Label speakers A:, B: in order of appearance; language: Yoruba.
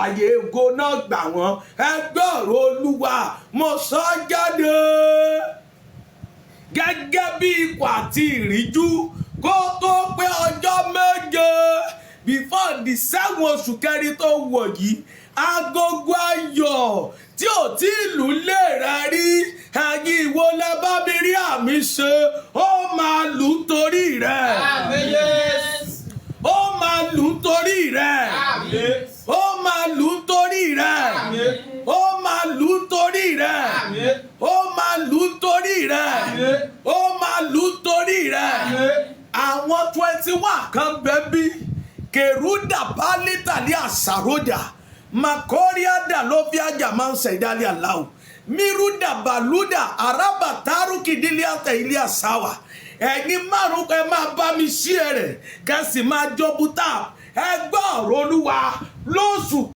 A: Àyè ògo náà gbà wọ́n. Ẹ gbọ́rọ̀ Olúwa, mo sọ jáde gẹ́gẹ́ bí ikọ̀ àti ìríjú, kó tó pé ọjọ́ 7 before the 7 oṣù kẹrin tó wọ̀ yìí, agogo ayọ̀ tí ò tí ìlú lè rẹ rí, ẹ̀yin ìwo lẹ bá mi rí àmì ṣe, ó máa lù ú torí rẹ̀.
B: Àmín Jésù.
A: Ó máa lù ú torí rẹ̀.
B: Àmín.
A: Ó máa lù ú torí rẹ̀.
B: Àmín.
A: Ó máa lù ú torí rẹ̀.
B: Àmín.
A: Ó máa lù ú torí rẹ̀.
B: Àmín.
A: Ó máa lù ú torí rẹ̀.
B: Àmín.
A: Àwọn 21 kan bẹ́ẹ̀ bí kèrúdà pálítàlí àsàròjà makoriada ló fi àjà máa ń ṣẹ̀dálẹ̀ aláwọ̀ miruda baluda araba taruki dílé àtẹ ilé àsáwà. Ẹ̀yin márùn ẹ máa bá mi ṣí ẹ rẹ̀, kẹ́sì máa jọ́bútà. Ẹ gbọ́ ọ̀rọ̀ Olúwa lóṣù.